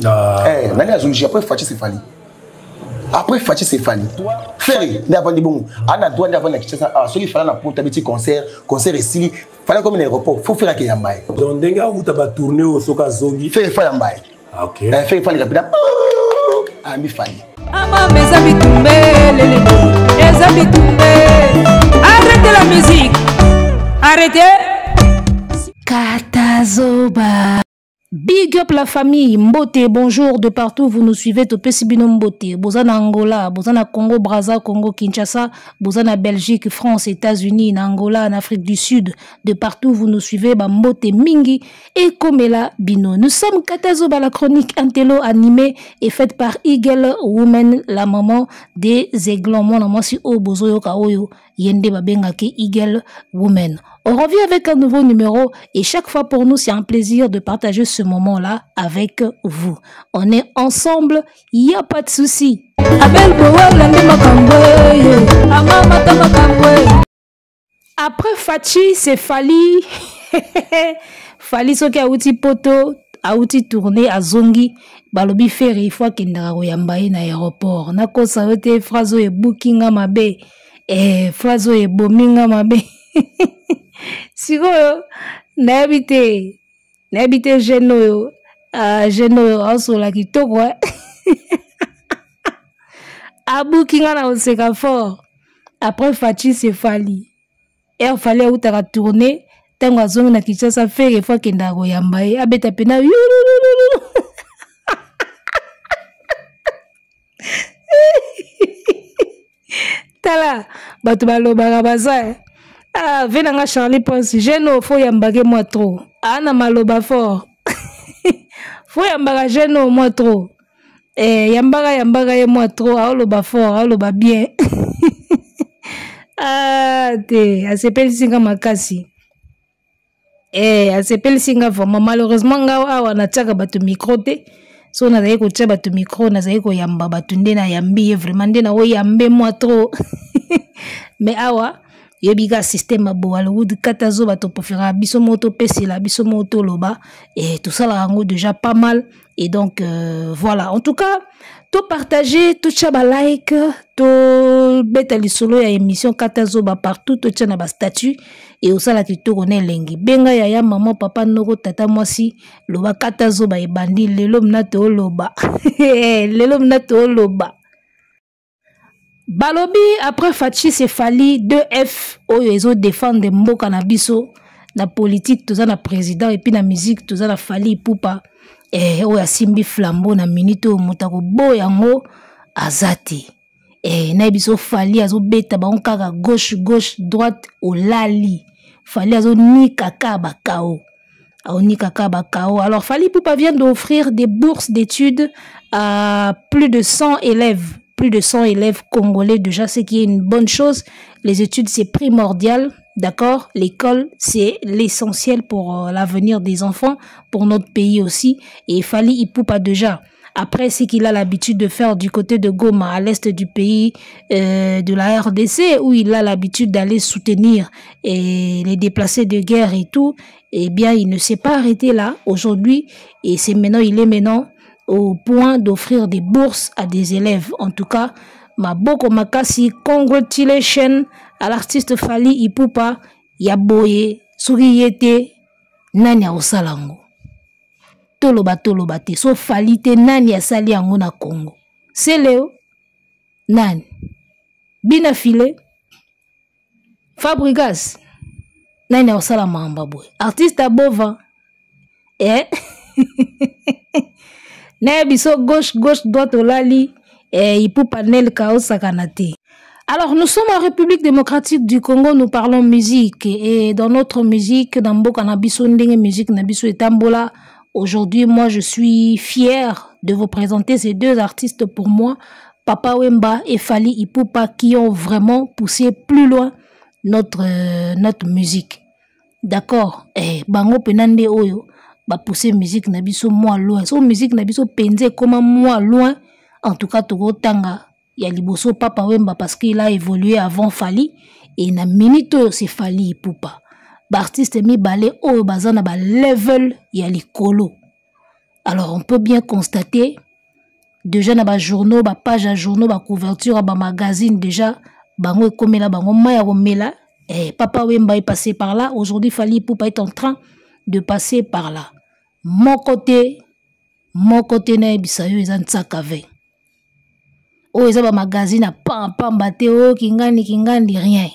Ah. Eh, nani azongi après Fatshi c'est Fally. Après Fatshi c'est Fally. Ferre nde avandi bongo. Ana droit nde avandi na Kinshasa. Ah, soki Fally na poto abeti concert, concert esili, Fally comme na aéroport, faut Ferre akeyamba ye. Donc ndenge awuta ba tournée oyo soki azongi. Ferre Fally yamba ye. Ah, ok. Eh, Ferre Fally kapita. Ayambi Fally. Amama eza bitumbe lele eza bitumbe. Arrêtez la musique. Arrêtez. Katazoba. Big up la famille, Mbote, bonjour de partout, vous nous suivez, topesi bino Mbote, boza na Angola, boza na Congo Brazza, Congo Kinshasa, boza na Belgique, France, États-Unis, na Angola, en Afrique du Sud, de partout vous nous suivez, ba Mbote mingi et komela bino. Nous sommes Katazoba, la chronique intello animée et faite par Eagle Woman, la maman des aiglons. Mon mwasi oyo bozoyoka oyo yende babengaki Eagle Woman. On revient avec un nouveau numéro et chaque fois pour nous, c'est un plaisir de partager ce moment-là avec vous. On est ensemble, il n'y a pas de souci. Abel Bowala nde makambo ye, amamata makambo ye. Après Fatshi, c'est Fally. Fally soki awuti poto, awuti tourner azongi, balobi Ferre il faut akendaka koyamba ye na aéroport. Nakosa yo te phrase oyo ebuki nga mabe. Phrase oyo ebomi nga mabe. Sikoyo nayebi te, nayebi te jeune oyo, jeune oyo aosola kitoko, eh. Abuki nga na koseka fort. Après Fatshi c'est Fally. Air Fally autaka tourner ntango azongi na Kinshasa, Ferre faut akendaka koyamba ye, abeta pena yululululu. Tala bato balobaka baza, eh. Ah, ve nanga Charlie Prince, jeune oyo faut yambake mwa trop. Ah, na maloba fort. Faut yambaka jeune oyo mwa trop. Yambaka, yambaka ye mwa trop, aoloba fort, aoloba bien. Ah, te, asepelisi nga makasi. Asepelisi nga vraiment. Malheureusement nga awa natiaka bato micro te. So nazali kotia bato micro, nazali koyamba bato nde nayambi ye vraiment, nde naoyambe mwa trop. Mais awa yebi ka système ya bo Hollywood kata zo bato préférera biso moko topesela biso moko toloba, et tosalaka yango déjà pas mal. Et donc voilà, en tout cas to partager, to tia ba like, to beta lisolo ya émission kata zoba partout, to tia na ba statut et osala kitoko na elengi. Benga yaya, maman, papa, noko, tata, mwasi, loba kata zoba ebandi lelo mna to loba. Lelo mna to loba. Balobi après Fatshi c'est Fally 2F oyo ezo défendre mboka na biso na politique toza na président et puis na musique toza na Fally Ipupa, oyo asimbi flambeau na minute oyo moto akoboya yango aza te. Na biso Fally azobeta bango kaka gauche gauche droite olali. Fally azonika kaka bakao. Aonika kaka bakao. Alors Fally Ipupa vient d'offrir des bourses d'études à plus de 100 élèves. Plus de 100 élèves congolais déjà, ce qui est une bonne chose. Les études, c'est primordial, d'accord? L'école, c'est l'essentiel pour l'avenir des enfants, pour notre pays aussi. Et Fally Ipupa déjà, après ce qu'il a l'habitude de faire du côté de Goma, à l'est du pays de la RDC, où il a l'habitude d'aller soutenir et les déplacés de guerre et tout, eh bien, il ne s'est pas arrêté là aujourd'hui. Et c'est maintenant, il est maintenant au point d'offrir des bourses à des élèves. En tout cas, Maboko Makasi, congratulations à l'artiste Fally Ipupa, Yaboye, soki yete, nani akosala yango? Toloba, toloba te. So Fally te, nani asali yango na Congo? C'est Léo. Nani? Bina Filé. Fabregas. Nani akosala mamba boye? Artiste abova. Nayebi biso gauche, gauche, droite olali, Ipupa Nelka osakana te. Alors, nous sommes en République démocratique du Congo, nous parlons musique. Et dans notre musique, dans mboka na biso ndenge musique na biso etambola, aujourd'hui, moi, je suis fière de vous présenter ces deux artistes pour moi, Papa Wemba et Fally Ipupa, qui ont vraiment poussé plus loin notre musique. D'accord? Bango pena nde oyo, ba pousser musique na biso moins loin. So musique na biso penze koma moins loin. En tout cas, tokotanga ya liboso Papa Wemba parce qu'il a évolué avant Fally et na minute oyo c'est Fally Ipupa. Ba artiste mibale oyo baza na ba level ya likolo. Alors on peut bien constater déjà na bajournaux, bapage ya journaux, bacouverture ya bamagazine, déjà bango ekomela bango mai ya komela. Papa Wemba est passé par là, aujourd'hui Fally Ipupa est en train de passer par là. Moko te, moko te nayebisa yo eza ntsaka ve oyo eza bamagazine ya pamba te, oyo kingandi kingandi rien.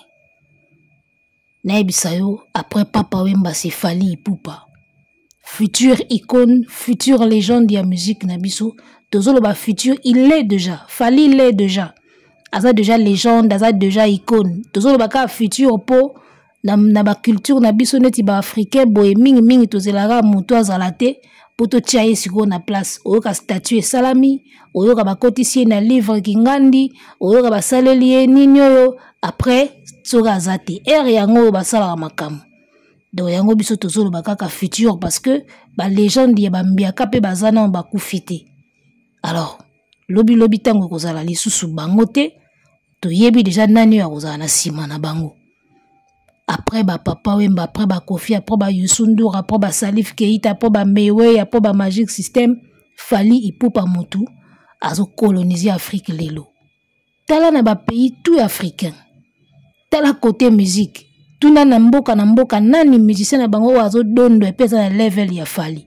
Nayebisa yo, après Papa Wemba, c'est Fally Ipupa, future icône, future légende ya musique na biso. Tozoloba futur, il l'est déjà. Fally l'est déjà, aza déjà légende, aza déjà icône. Tozoloba kaka futur po na baculture na biso neti baafricain boye, mingimingi tozelaka moto azala te mpo totia ye sikoyo na place. Oyoka statue esalami, oyoka bakotisi ye na livre kingandi, oyoka basaleli ye nini oyo. Après soki aza te, ere yango oyo basalaka makambo. Donc yango biso tozoloba kaka futur parce que balégende ya bambiaka mpe baza nano bakufi te. Alors lobilobi ntango ekozala lisusu bango te, toyebi deja nani oyo akozala na nsima na bango après bapapa Wemba, après bakofi, après bayusu Ndour, après basalif Keita, après bamewe, après bamagic System. Fally Ipupa motu azokolonize Afrique lelo. Tala na bapays tout africain, tala côté musique, tuna na mboka na mboka nani musicien na bango oyo azodondo epe eza na level ya Fally.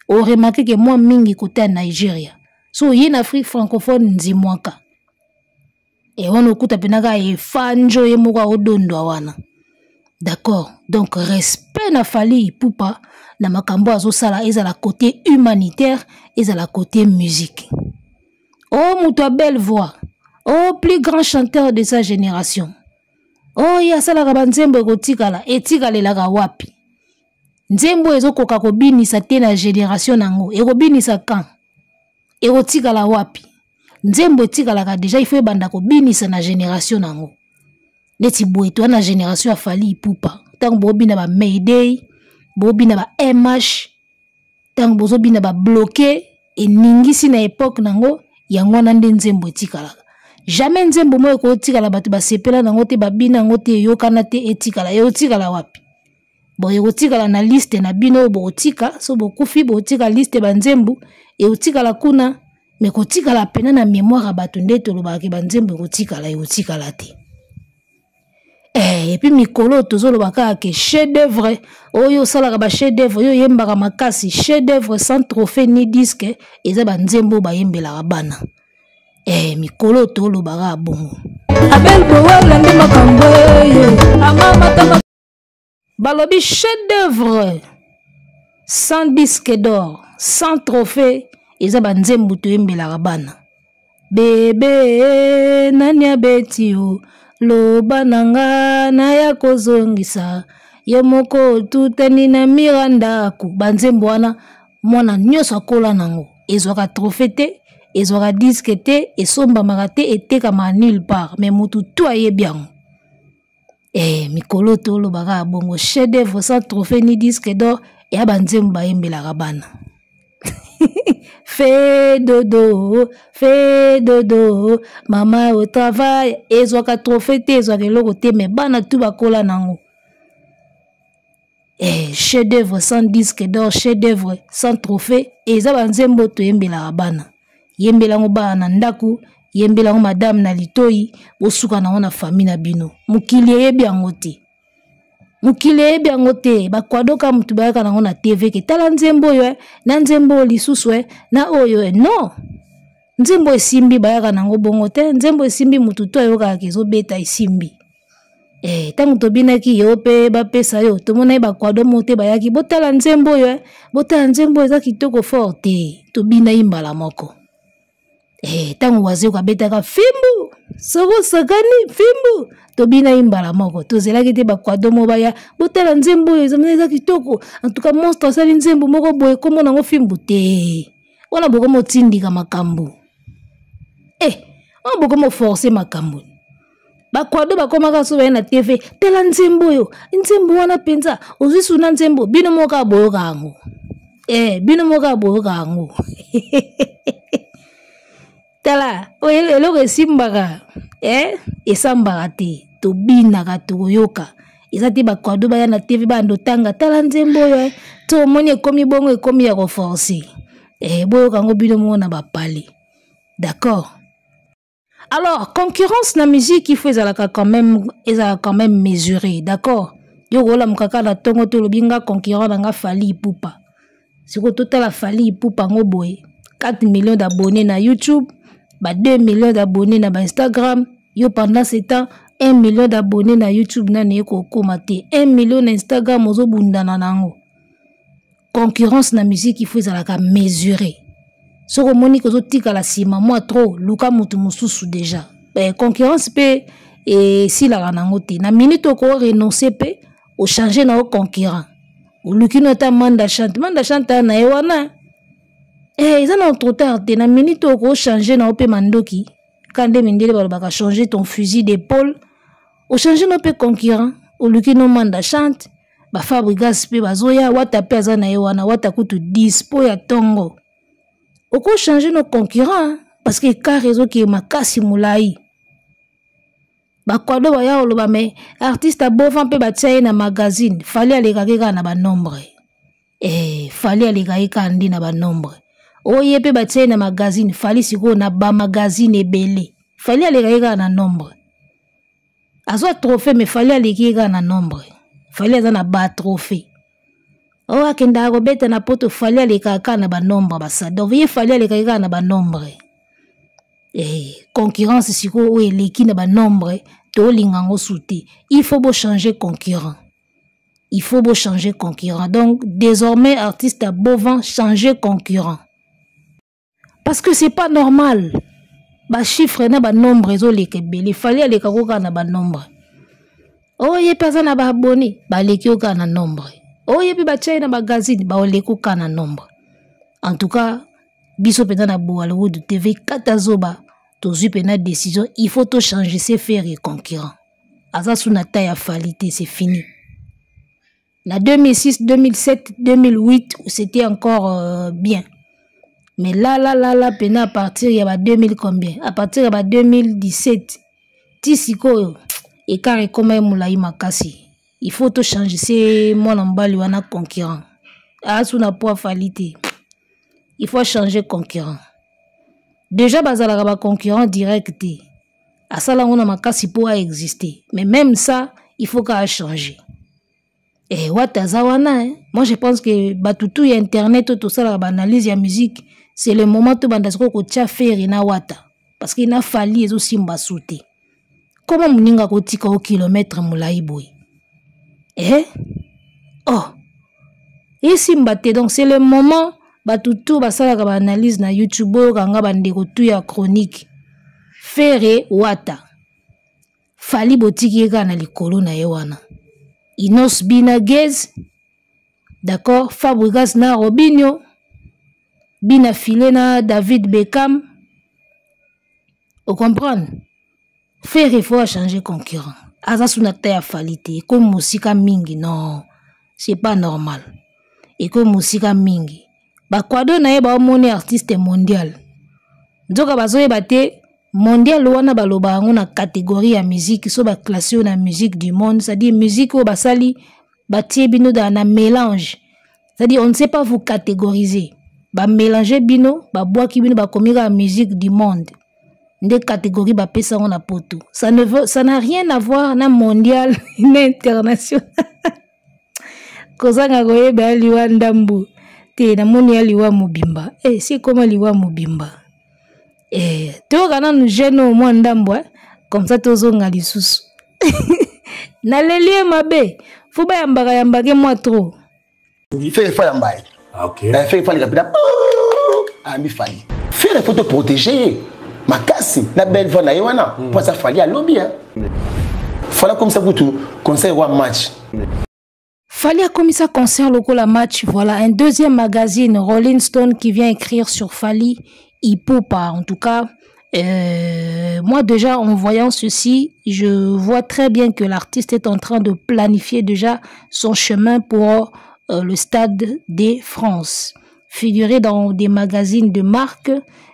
Oremarquer ke mwa mingi côté ya Nigeria, so oye na Afrique francophone, nzimwaka e wana okuta mpena kaka efanjo ye moko aodondwa wana. D'accord, donc respect na Fally Ipupa na makambo azosala, ezala côté humanitaire, ezala côté musique. Oh, moto ya belle voix, oh, plus grand chanteur de sa génération, oh, ye asalaka banzembo ekotikala. Etikalelaka wapi? Nzembo ezokoka kobinisa te na génération nango, ekobinisa kan? Ekotikala wapi? Nzembo etikalaka déjà, il faut ebanda kobinisa na génération nango. Neti boye toa na génération ya Fally Ipupa, ntango bobina ba Mayday, bobina ba MH, ntango bozobina babloke, eningisi na époque nango. Yango wana nde nzembo etikalaka. Jamais nzembo moko ekotikala bato basepela nango te, babina yango te, eyokana te, etikala. Ekotikala wapi? Bon, ekotikala na liste na bino oyo bokotika so bokufi, bokotika liste banzembo ekotikala kuna. Me kotikala pena na mémoire ya bato nde tolobaka ke banzembo ekotikala, ekotikala te. Et puis mikolo tozoloba kaka ke chef d'œuvre oyo osalaka, ba chef d'œuvre oyo oyembaka makasi, chef d'œuvre sans trophée ni disque, eza banzembo oyo bayembelaka bana. Mikolo tolobaka bongo. Abel Bowala nde makambo ye amamata. Balobi chef d'œuvre sans disque d'or, sans trophée, eza banzembo toyembelaka bana. Bebe nani abeti yo, loba na nga naya kozongisa yo moko otutani na mira ndako. Banzembo wana mwana nyonso akola nango, ezwaka trophée te, ezwaka disque te, esombamaka te, etekamaka nulle part, mais motu tu ayebi yango. Mikolo tolobaka bongo chef d'œuvre sans trophée ni disque d'or, eya banzembo bayembelaka bana. Fais dodo, fais dodo, mama au travail, ezwaka trophée te, ezwaka eloko te, mais bana tu bakola nango. Chef d'œuvre sans disque d'or, chef d'œuvre sans trophée, eza banzembo toyembelaka bana. Yembelango bana na ndako, yembelango madame na litoi, bosuka nango na famille na bino. Mokili eyebi yango te, mokili eyebi yango te. Bakwadoka motu bayaka nango na TV ke tala nzembo oyo na nzembo oyo lisusu na oyo non, nzembo esimbi, bayaka nango bongo te. Nzembo esimbi, motu to ayokaka ezobeta, esimbi. Ntango tobinaki yo mpe bapesa yo, tomona ye bakwado mo te bayaki botala nzembo oyo botala nzembo oyo eza kitoko fort te, tobina ye mbala moko. Ntango Wazeko abetaka fimbu soko sakani fimbu, tobina ye mbala moko, tozelaki te bakwado mo baya botala nzembo oyo eza kitoko. En tout cas monstre asali nzembo moko boye, komona yango fimbu te wana, bokomotindika makambo wana, bokomoforce makambo. Bakwado bakomaka so baye na TV, tala nzembo oyo, nzembo wana mpenza ozwi suna nzembo, bino moko kaka boyoka yango. Bino moko kaka boyoka yango. Tala oyo eloko esimbaka, esambaka te, tobinaka, tokoyoka. Eza te bakwado baya na TV bando tanga tala nzembo oyo to omoni ekomi bongo, ekomi ya koforce. Eh, boyoka yango bino moko na bapale. D'accord. Alors, concurrence na musique, il faut ezalaka quand même, ezalaka quand même mesuré, d'accord? Yo kolamuka kaka na ntongo te olobi nga concurrent na nga Fally Ipupa. Sikoyo totala Fally Ipupa ngo boye, 4 millions d'abonnés na YouTube, ba 2 millions d'abonnés na ba Instagram, yo pendant ce temps 1 million d'abonnés na YouTube nani ekokoma te, 1 million na Instagram ozobundana nango. Concurrence na musique il faut ezalaka mesuré. Soki omoni kozotikala nsima mwa trop, luka motu mosusu déjà. Concurrence mpe esilaka nango te. Na minute oko renoncer mpe ochanger na yo concurrent. Oluki no ata Manda Chante, Manda Chante na ye wana. Eza na trop tard te. Na minute oko changer na yo mpe mandoki. Kande mindele balobaka changer ton fusil d'épaule. Ochanger no mpe concurrent. Oluki no Manda Chante. Ba Fabregas pe bazoya, Wata pe aza na ye wana, Wata kutu dispo ya tongo. Oko changer nos concurrents parce que car ezoki makasi molai. Ba kwado baya oloba mais artiste abova pe batia ye na magazine, Fally alekaki kaka na ba nombre. Fally alekaki kaka nde na ba nombre. Oye pe batia ye na magazine, Fally sikoyo na ba magazine ebele. Fally alekaki kaka na nombre. Azwa trophée mais Fally aleki ye kaka na nombre. Fally aza na ba trophée. Oyo akendaka kobeta na poto, Fally alekaka kaka na ba nombre ba sa. Donc ye Fally alekaki kaka na ba nombre. Concurrence sikoyo oyo eleki na ba nombre, tolinga ngo su te. Il faut bo changer concurrent. Il faut bo changer concurrent. Donc désormais artiste à Bovan changer concurrent. Parce que c'est pas normal. Ba chiffre na ba nombre ezoleka ebele. Fally aleka kaka na ba nombre. Oye pe aza na ba abonné, ba leki kaka na nombre. Oye pe ba tchai na magazine, ba oleko kaka na nombre. En tout cas, biso pena na Bollywood TV kata zoba, tozwi pena décision, il faut to changer se faire et concurrent. Aza sous na taille ya Fally te, c'est fini. Na 2006, 2007, 2008, c'était encore bien. Mais là, là, là, là, pena à partir il y a 2000 combien? À partir de 2017, tisiko, écart est comme un moulaï makasi. Il faut tout changer. C'est moi l'embali wana concurrent. Ah, sous na poids falité. Il faut changer concurrent. Déjà, bazalaka ba concurrent direct. Asala ngona makasi po a exister. Mais même ça, il faut qu'à changer. Eh, wata aza wana, hein? Moi, je pense que batutu ya internet, tout ça, la analyse ya musique, c'est le moment tout banda siko kotia Ferre na wata. Parce qu'il n'a fallu ezo simba sauter. Comment muninga kotika au kilomètre molayi boye? Eh? Oh. Esimba te. Donc, c'est le moment batutu basalaka ba analyse na YouTube, oyo kanga bandeko tu ya chronique. Ferre wata. Fally botiki ye kaka na likolo na ye wana. Inos Bina Gez, d'accord, Fabregas na Robinho, Bina Filé na David Beckham. Vous comprenez? Ferre, il faut changer concurrent. Aza sous na taille Fally te, comme musika mingi, non, c'est pas normal. Et comme musika mingi. Ba kwado na ye ba omoni artiste mondial. Nzoka bazoyeba te mondial wana baloba yango na catégorie ya musique, so ba classé na musique du monde, c'est-à-dire musique oyo basali batie bino dans na mélange. C'est-à-dire on ne sait pas vous catégoriser. Ba mélanger bino, ba bwaki bino ba komika musique du monde. Nde catégorie ba pesa ngo na poto. Ça ne veut, ça n'a rien à voir na mondial na international. Kozanga koyeba ya liwa ndambu te, namoni ya liwa mobimba. Si ekoma liwa mobimba. Toyoka nanu jeune oyo mwa ndambu, eh? Comme ça tozonga lisusu. Naleli ye mabe. Fo bayambaka yambake mwa trop. Ferre fa yamba ye. Ah, ok. Ferre fa leka pina. Ah, mi Fally. Ferre faut te protéger. Makasi na belle voix na ye wana. Po ça Fally alobi, hein. Fally comme ça kutu concert wa match. Fally a commis sa concert lokola match. Voilà un deuxième magazine Rolling Stone qui vient écrire sur Fally Ipupa. En tout cas, moi déjà en voyant ceci, je vois très bien que l'artiste est en train de planifier déjà son chemin pour le Stade de France. Figurer dans des magazines de marque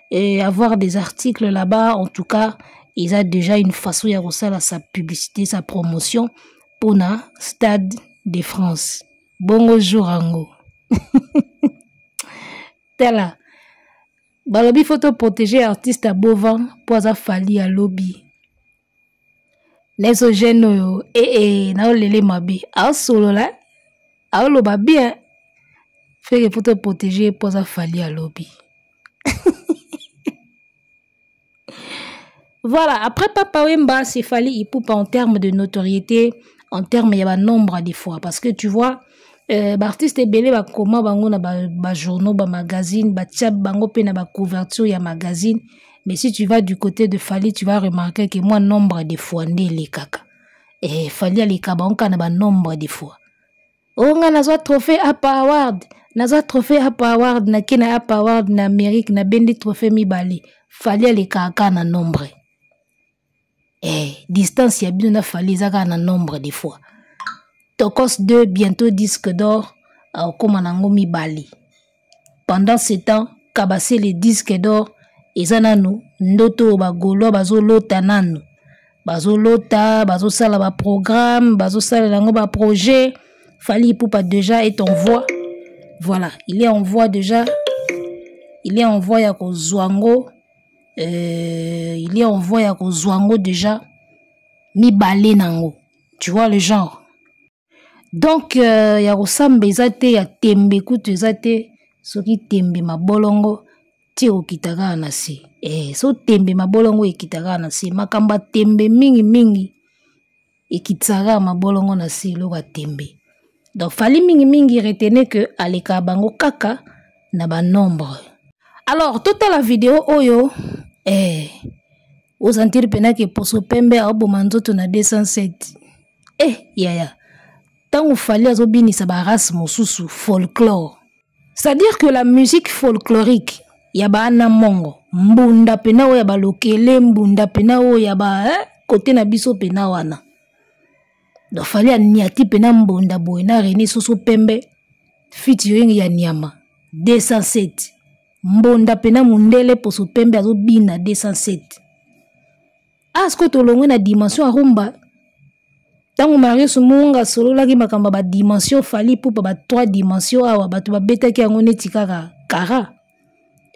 et avoir des articles là-bas, en tout cas, il a déjà une façon ya kosala sa publicité, sa promotion pour na Stade de France. Bongo jour ango. Tala. Balobi faut to protéger artiste ya Bovan mpo aza Fally ya lobi. Neso jeune oyo ee eh, naolele mabe aosolola aoloba bien feke faut to protéger mpo aza Fally ya lobi. Voilà, après Papa Wemba, c'est Fally Ipupa en termes de notoriété, en termes, il y a un nombre des fois. Parce que tu vois, euh, artiste ebele bakoma bango na ba, ba journaux, ba magazine, ba tia bango pe na ba couverture ya magazine. Mais si tu vas du côté de Fally, tu vas remarquer que moi nombre de fois nde elekaka. Eh, Fally aleka bango kaka na ba nombre de fois. Oh nga nazwa trophée Apa Award, nazwa trophée Apa Award, nake na Apa Award na Amérique, nabendi trophée mibale. Fally alekaka kaka na nombre. Eh, distance ya bino na Fally eza kaka na nombre de fois. Tokos 2 bientôt disque d'or akokoma nango mibale. Pendant ce temps, Kabasele disque d'or eza nanu ndoto oyo ba Gaulois bazolota nanu. Bazolota, bazosala ba programme, bazosalela yango ba projet. Fally Ipupa déjà est en voie. Voilà, il est en voie déjà. Il est en voie ya kozwa yango. Il est en voie ya kozwa yango déjà mibale nango. Tu vois le genre. Donc ya kosamba eza te, ya tembe kutu eza te. Soki tembe mabolongo ti ekokita kaka na se. So tembe mabolongo ekita kaka na se. Makambo ya tembe mingi mingi ekitisaka kaka mabolongo na se, eloko ya tembe. Donc Fally mingi mingi retenez que alekaka bango kaka na ba nombre. Alors totala video oyo, osentir pena ke poso pembe aoboma nzoto na 207. Yaya, tango Fally azobinisa ba race mosusu folklore. C'est-à-dire que la musique folklorique ya ba ana mongo, mbunda pena oyo ya ba lokele, mbunda pena oyo ya ba, côté na biso pena wana. Donc Fally aniati pena mbunda boye na René Soso pembe, fiti yoyenge ya nyama 207. Mbonda pena mundele poso pembe azobina 207. Ah, sikoyo tolongwe na dimension ya rumba. Tango Marius Munga asololaki makambo ya ba dimension Fally Ipupa ba 3 dimensions awa bato babetaki yango neti kaka kara.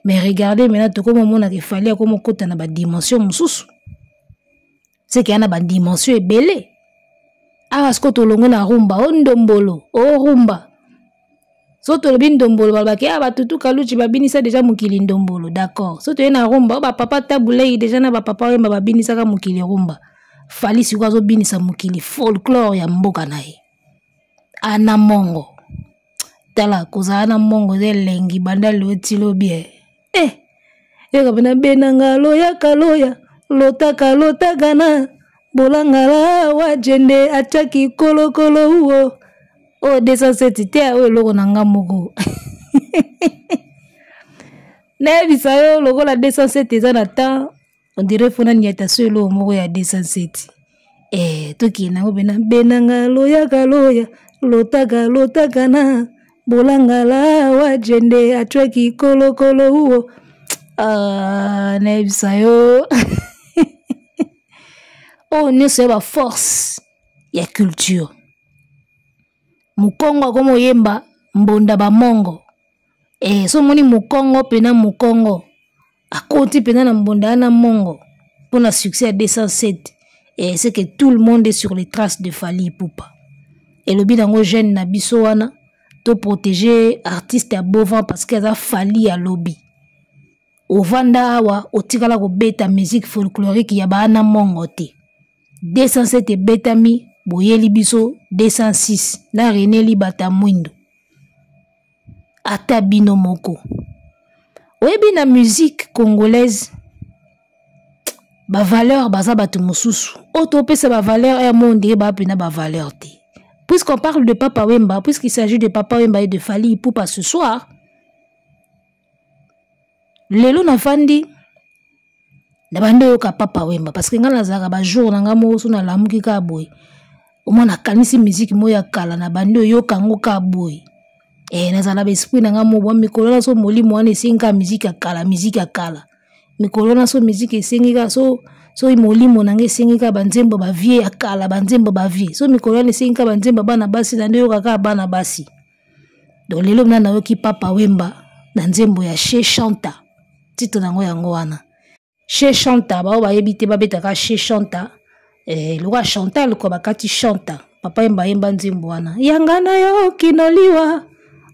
Mais regardez maintenant tokomomona ke Fally akomokota na ba dimension mosusu. C'est qu'il y a na ba dimension ebele. Awa sikoyo tolongwe na rumba, o ndombolo, o rumba. So tolobi ndombolo balobaki, ah, batutu kaluchi babinisa deja mokili ndombolo, d'accord. So toye na rumba, o ba papa Tabulei deja na ba papa Wemba babinisaka mokili rumba. Fally sikoyo azobinisa mokili folklore ya mboka na ye. Ana mongo. Tala kozala na mongo eza elengi banda lelo ti lobi, eh. Yoka pena benanga loya kaloya, lotaka lotaka na bolangala wa jende atiaki kolokolo uo. Oyo 207 te, oyo eloko na nga moko. Nayebisa yo lokola 207 eza na temps, on dirait fona niata so eloko moko ya 207. Tokende yango pena benanga loya kaloya, lotaka lotaka na bolangala wa jende atiaki kolokolo uo. Ah, nayebisa yo. Oyo nyonso ya ba force ya culture. Mokongo akomi oyemba mbonda ba mongo. So moni mokongo pena mokongo akoti pena na mbonda na mongo pour na succès à 207. C'est que tout le monde est sur les traces de Fally Ipupa. Elobi nango jeune na biso wana to protéger artiste ya Bovan parce que aza Fally ya lobby. Ovanda awa otikala kobeta musique folklorique ya baana mongo te. 207 ebetami boyeli biso 206 na René Libata Mwindo. Ata bino moko. Oyebi na musique congolaise ba valeur baza bato mosusu. Oyo topesa ba valeur ya monde ba pena ba valeur te. Puisqu'on parle de Papa Wemba, puisqu'il s'agit de Papa Wemba et de Fally Ipupa ce soir, lelo na fandi na bande oyoka Papa Wemba parce que nga nazalaka ba jour na nga moko so nalamuki kaka boye. Omona nakanisi musique moko ya kala na bande oyoka yango kaka boye. Nazala ba esprit na nga moko, ba mikolo na so molimo wana esengi kaka musique ya kala, musique ya kala. Mikolo na so musique esengi kaka so, so molimo na nga esengi kaka ba nzembo ba vie ya kala, ba nzembo ba vie. So mikolo wana esengi kaka ba nzembo bana basi, na nde oyoka kaka bana basi. Donc lelo mna nayoki Papa Wemba na nzembo ya Chez Chanta. Titre nango yango wana. Chez Chanta, bao bayebi te babetaka chez Chanta. Eh, lokola Chantal kwa bakati Chanta. Papa Wemba ayemba nzembo wana. Yanga na yo kinoliwa.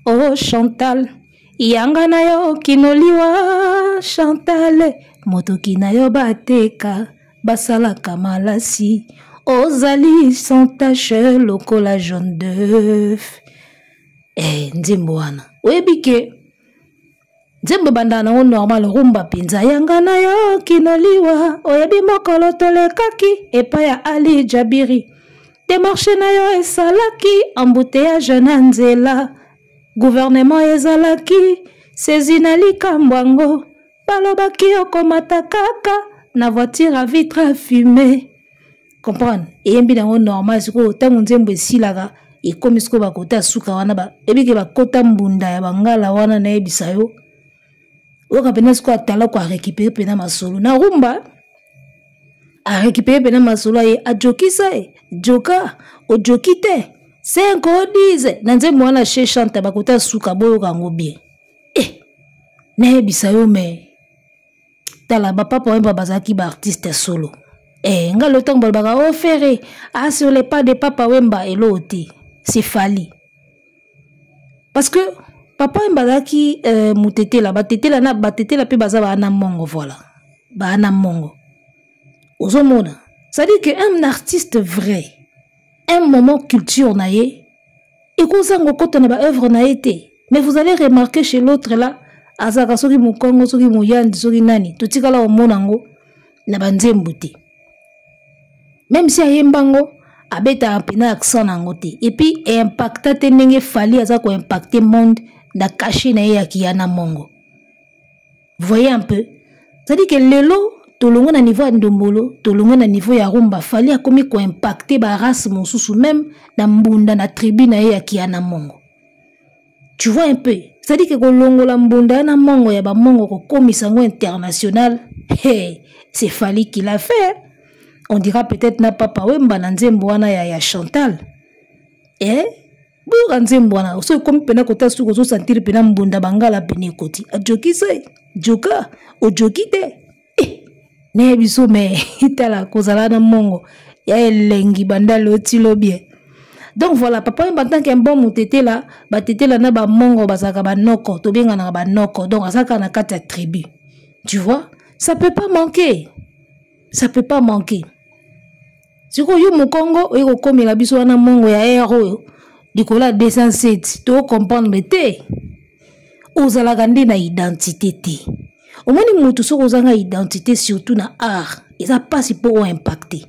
Oh Chantal. Yanga na yo kinoliwa Chantal. Motoki na yo bateka basalaka malasi. Ozali sans tache lokola jaune d'œuf. Eh, nzembo wana. Oyebi ke nzembo ebandaka nango normal rumba mpenza yanga na yo kino liwa oyebi mokolo tolekaki epai ya ali jabiri demarche na yo esalaki embouteillage na nzela gouvernement ezalaki sezi na likambo yango balobaki okomata kaka na voiture a vitre fume comprendre eyembi nango normal sikoyo ntango nzembo esilaka ekomi sikoyo bakota suka wana ebike bakota mbunda ya bangala wana nayebisa yo oyoka mpena sikoyo atalako arekipere mpena masolo na rumba arekipere mpena masolo aye ajokisa ye joka ojoki te 5 o 10 na nzembo wana chez chante bakota suka boyoka yango bien eh, nayebisa yo me tala bapapa wemba bazalaki baartiste ya solo eh, nga lelo ntango balobaka o oh, ferre ah, sur les pas de papa wemba eloo te c'est fali parce que papa wemba azalaki euh, motetela batetela na batetela mpe baza baa na mongo voilà baa na mongo ozomona c'est-à-dire que un artiste vrai un moment culture na ye ekozanga okota na baœuvre na ye te mais vous allez remarquer chez l'autre là azalaka soki mokongo soki moyandi soki nani totikala komona yango na banzembo te même si ayemba yango abetaka mpena accent na yango te epuis eimpacta te ndenge fali aza koimpacte monde na cachet na ye ya kiyana mongo voyez un peu c'est-à-dire que lelo tolongwe na niveau ya ndombolo tolongwe na niveau ya rumba fali akomi koimpacte barace mosusu meme na mbunda na tribu na ye ya kiana mongo tu vois un peu c'est-à-dire que kolongola mbunda ya na mongo ya bamongo kokomisa yango international hey, c'est fali qui l'a fait on dira peut-être na papa wemba na nzembo wana ya, ya chantal eh? boyoka nzembo wana soki ekomi mpena kota suki ozosantire mpena mbunda bangala pene ekoti ajokisa joka ojoki te eh, naye biso me tala kozala na mongo ya elengi banda loti lobi donc voilà papa wemba en tant qu'un bon motetela batetela na bamongo bazalaka banoko tobenganaka banoko donc azalaka na kati ya tribu tu vois ça peut pas manquer ça peut pas manquer sikoyo yo mokongo oye kokomela biso wana mongo ya aire oyo likolo ya 207 tocomprendre te ozalaka nde na identité te omoni motu soki ozanga identité surtout na art eza mpasi mpo oimpacte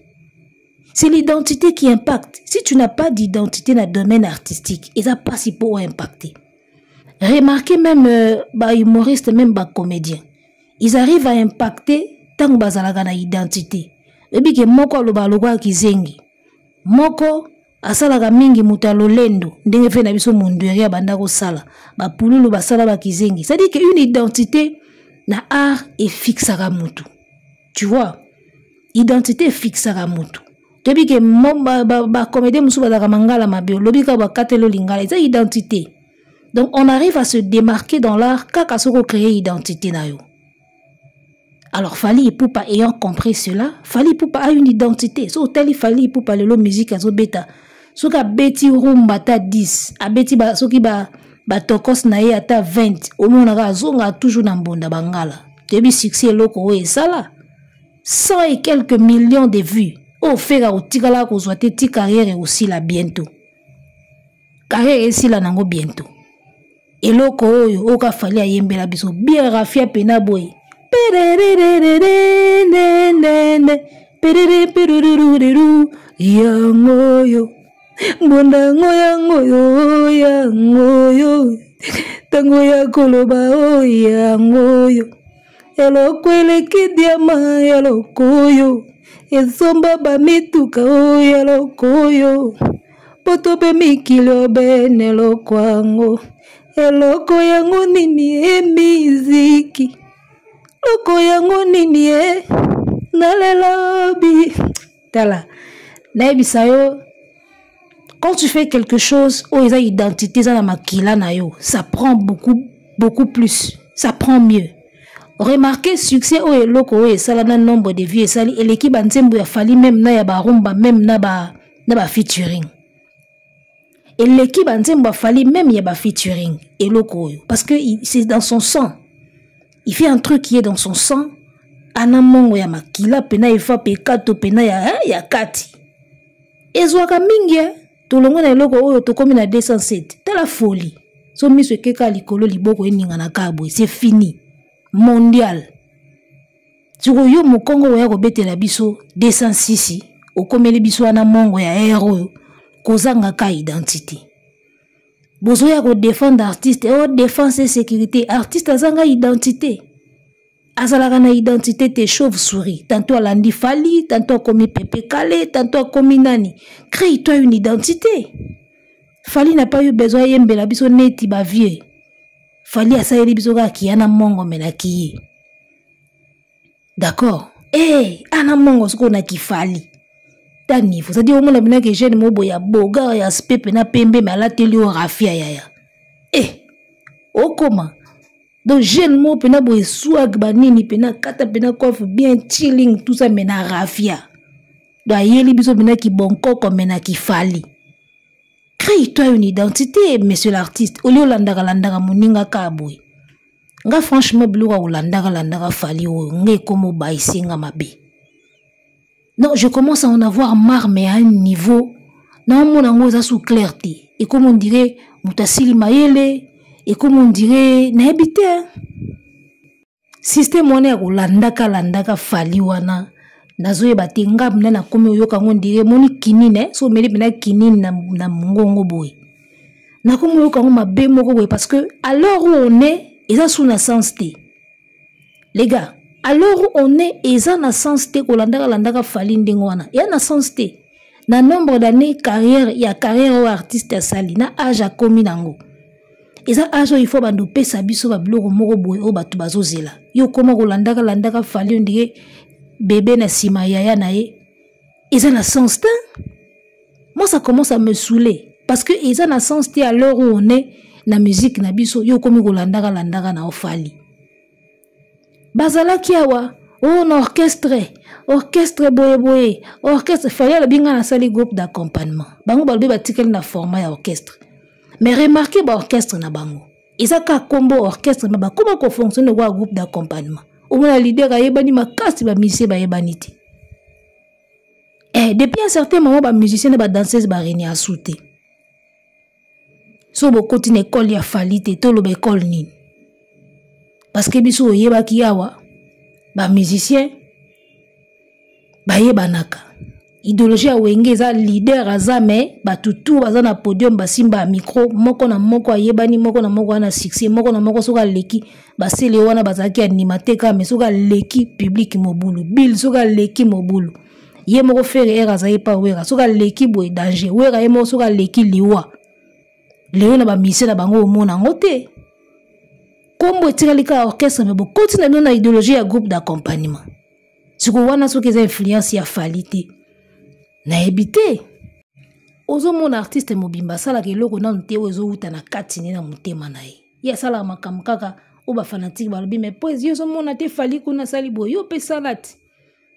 c'est l'identité qui impacte si tu n'as pas d'identité na domaine artistique eza mpasi mpo oimpacte remarquez même euh, bahumoriste même bacomédien ils arrivent à impacter ntango bazalaka na identité oyebi ke moko alobaka lokola kizengi moko asalaka mingi moto ya lolendo ndenge mpe na biso mondweri abanda kosala bapululu basala bakizengi c'est-à-dire que une identité na art efixaka motu tu vois identité efixaka motu toyebi ke bacomédien mosusu bazalaka mangala mabe olobi kaka bakateli lingala eza identité donc on arrive à se démarquer dans l'art kaka soki ocréer identité na yo alors Fally Ipupa ayant compris cela Fally Ipupa a une identité so otali Fally Ipupa lelo musique azobeta soki abeti rumba ata 10 abeti ba, soki ba batokos na ye ata 20 omonaka azongaka toujours na mbonda bangala toyebi succès eloko oyo esala 100 et quelques millions de vues oyo fera otikalaka kozwa te ti carrière ekosila bientôt carrière esila nango bientôt eloko oyo oyo kafali ayembela biso bien rafia pena boye yango oyo mbonda yango yango oyo yango oyo ntango ya koloba oyo yango oyo eloko eleki diama eloko oyo esomba bamituka oyo eloko oyo poto mpe mikili obene eloko yango eloko yango nini emiziki loko yango nini e nalelobi tala nayebisa yo quand tu fais quelque chose oyo eza identité eza na makila na yo ça prend beaucoup beaucoup plus ça prend mieux. Remarquez succès oyo eloko oyo esala na nombre de vues esali eleki ba nzembo ya Fally même na ya ba rumba même na ba na ba featuring. Eleki ba nzembo ya Fally même ya ba featuring eloko oyo parce que c'est dans son sang. Il fait un truc qui est dans son sang. Ana mongo ya makila pena efa pekato pena ya hein, ya kati. Ezwaka mingi hein. Tolongwe na eloko oyo tokomi na 207. Tala folie. So miso ekeka likolo liboko eningana kaka boye, c'est fini. Mondial. Sikoyo yo mokongo oya kobetela biso 206 okomeli biso wana mongo ya air oyo kozanga ka identité. Bozoya ko défendre artiste, oh défense et sécurité, artiste azanga identité. Azalaka na identité te, chauve-souris. Tantôt alandi Fally, tantôt akomi Pepe Kale, tantôt akomi nani. Crée-toi une identité. Fally n'a pas eu besoin yembela biso neti ba vieux. Fally asaleli biso kaka kiya na mongo me na kiye. D'accord. Eh, ana mongo soko na kifali. Ta niveau. C'est-à-dire omona bina ke jeune mobo ya boga ya aspect pe na pembe me alateli yo rafia yaya. Eh, okoma. Donc jeune mo pena boye swag ba nini pena kata pena coiffe bien chilling tout ça mais na rafia. Donc ayeli biso pena ki bonkoko mais na kifali. Crée-toi une identité monsieur l'artiste. Oli olandaka landaka moninga ka boye. Nga franchement biloko ya kolandaka landaka Fally oyo nga ekomo baise nga mabe. Non, je commence à en avoir marre mais à un niveau na omona ngo eza sous clarté. Et comme on dirait moto asili mayele, et comme on dirait nayebi te. Système wana ya kolandaka landaka Fally wana nazoyeba te nga mna nakomi oyoka ngo ndire moni kinine so omeli mpena kinine na mongongo boye nakomi oyoka ngo mabe moko boye parce que à l'heure où on est eza sous na sens te. Les gars, à l'heure où on est eza na sens te kolandaka landaka Fally ndenge wana eza na sens te na nombre d'années carrière ya carrière oyo artiste asali na âge akomi nango eza âge oyo il faut bando pesa biso ba biloko moko boye oyo bato bazozela yo koma kolandaka landaka Fally on dirait bébé na sima yaya na ye eza na sens te. Moi ça commence à me saouler parce que eza na sens te à l'heure où on est na musique na biso yo komi kolandaka landaka na Fally. Bazalaki awa oh na orchestre, orchestre boye boye, orchestre Fally alobi nga nasali groupe d'accompagnement. Bango balobi batikali na format ya orchestre. Mais remarquez ba orchestre na bango. Eza ka kombo orchestre mais bakoma ko fonctionner kwa groupe d'accompagnement. Omona leader ayebani makasi ba musicien bayebani te. Eh, depuis un certain moment ba musicien na ba danseuse ba régner asute. So bokoti na école ya Fally te, toloba école nini? Parce que biso oyebaki awa ba musicien bayebanaka. Idéologie ya Wenge eza leader aza mais bato tout baza na podium basimba ya micro moko na moko ayebani moko na moko wana succès moko na moko soki aleki basele wana bazalaki animateur kaka mais soki aleki public mobulu Bill soki aleki mobulu ye moko Ferre R azali pa Wera soki aleki boye danger Wera ye moko soki aleki liwa lelo na ba musicien na bango omona yango te kombo etikali kaka orchestre mais bokoti na bino na idéologie ya groupe d'accompagnement. Siko wana soki eza influence ya Fally te nayebi te. Ozomona artiste mobimba asalaka eloko nanu te oyo ezowuta na kati ne na motema na ye. Ye asalaka makambo kaka oyo ba fanatique balobi mais po yo ozomona te Fally kuna asali boye yo mpe sala te.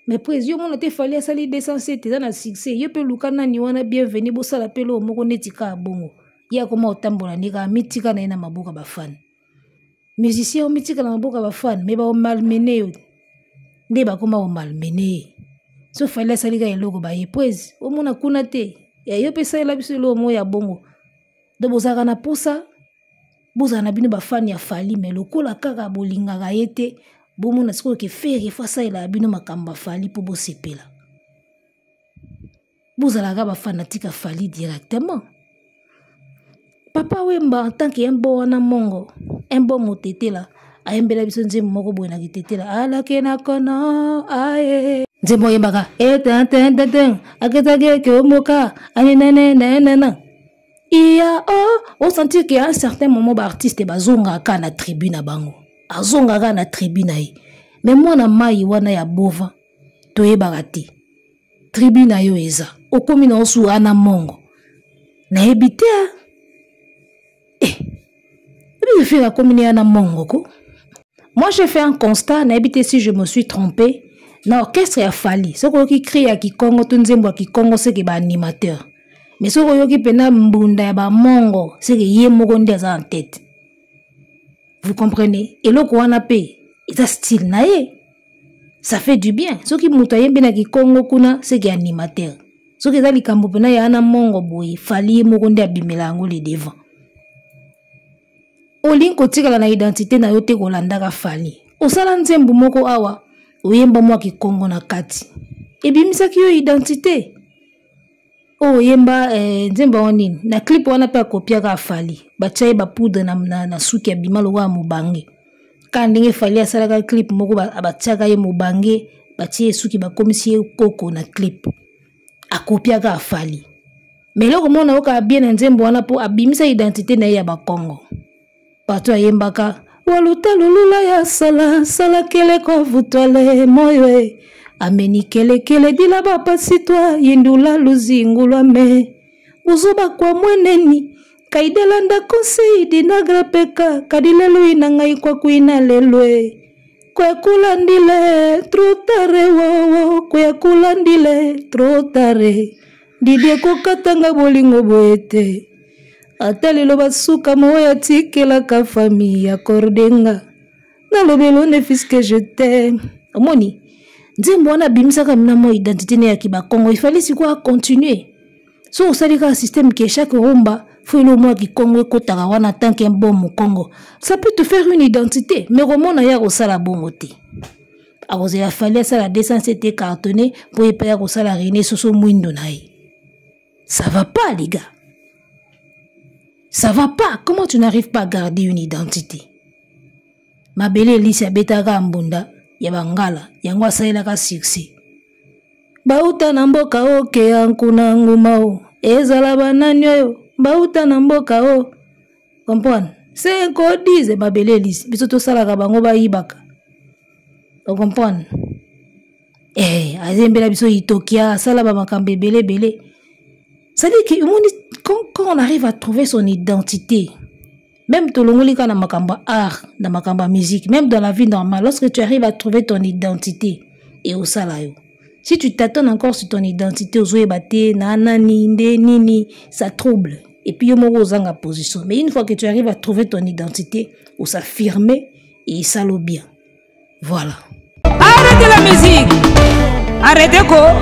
Mais po yo omona te Fally asali 207 eza na succès yo mpe luka nani wana bienvenue bosala mpe eloko moko neti kaka bongo. Ye akoma kotambola nde kaka mitika na ye na maboko ya ba fan. Musicien omitika na maboko ya ba fan mais ba malmener yo nde bakoma ko malmener ye. So Fally asali kaka eloko ba ye po omona kuna te ya yo mpe salela biso eloko moko ya bongo. Donc bozalaka na posa bozala na bino ba fan ya Fally mais lokola kaka bolingaka ye te bomona sikoyo ke Ferre fo asalela bino makambo ya Fally mpo bosepela. Bozalaka ba fanatique ya Fally directement. Papa Wemba en tant que un bon wana mongo, un bon motetela, ayembela biso nzembo moko boye na kitetela alake na kono aye. Nzembo oyembaka e ten ten ten ten aketake ke omoka anenene nenena. Iya oh, o sentir que à un certain moment ba artiste bazongaka na tribu na bango. Azongaka na tribu na ye. Mais mwana mai wana ya bova toyebaka te. Tribu na yo eza. Okomi na osu ana mongo. Nayebi te. Eh. Ebi fika komi na mongo ko. Moi, j'ai fait un constat, nayebi te si je me suis trompé, na orchestre ya Fally, soki oyoki cri ya Kikongo to nzembo ya Kikongo seke ba animateur. Mais soki oyoki pena mbunda ya ba mongo, seke ye moko nde aza en tête. Vous comprenez? Eloko wana pe eza style na ye. Ça fait du bien. Soki moto ayembi na Kikongo kuna, seke animateur. Soki eza likambo pena ya na mongo boye, Fally ye moko nde abimela yango le devant. Olingi kotikala na identité na yo te kolandaka Fally. Osala nzembo moko awa, oyemba mwa Kikongo na kati. Ebimisaki yo identité. Oyo oyemba eh, nzembo yango nini? Na clip wana pe akopiaka Fally. Batia ye ba poudre na suki abima lokola mobange. Kaka ndenge Fally asalaka clip moko batiaka ye mobange, batie ye suki bakomisi ye koko na clip. Akopiaka Fally. Mais eloko moko nayokaka bien na nzembo wana po abimisa identité na ye ya Bakongo. Partout ayembaka waluta lulula ya sala sala kele kwa vutwale moyo e ameni kele kele dila bapasitwa yindula luzingu lwa me buzoba kwa mweneni kaidelanda conseil dinagra peka kadilelu ina ngai kwa kuina lelwe kwekulandile trop tard wowo kwekulandile trop tard Didi ekokatanga bolingo boye te ata lelo basuka moyo atikelaka famille akordenga nalobelo ne fils que je t'aime. Omoni nzembo wana abimisaka mina mwa identité ne ya kibakongo, il fallait sikoyo acontinue. So osali kaka système ke chaque rumba faut elo mwa kikongo ekotaka wana tant qu'un bon mokongo, ça peut te faire une identité. Mais komona ye akosala bongo te, akozela Fally asala 207 cartonné mpo ye mpe ya kosala René soso mwindo na ye. Ça va pas les gars, ça va pas. Comment tu n'arrives pas à garder une identité? Mabele Elisi abetaka mbunda ya bangala, yango asalelaka succès. Bauta na mboka oke ya nkuna nguma o ezala banani oyo bauta na mboka o comprendre cinq o dix mabele Elisi biso tosalaka bango bayibaka, o comprendre? Azembela biso Itokia, asala ba makambo ebele ebele. C'est-à-dire que omoni quand on arrive à trouver son identité, même tolongoli kaka na makambo ya art, na makambo ya musique, même dans la vie normale, lorsque tu arrives à trouver ton identité et osala yo, si tu t'attends encore sur ton identité, ozoyeba te na nani nde nini, ça trouble. Et puis yo moko ozanga position. Mais une fois que tu arrives à trouver ton identité, os'affirmer et ça lo bien. Voilà. Arrêtez la musique. Arrêtez quoi?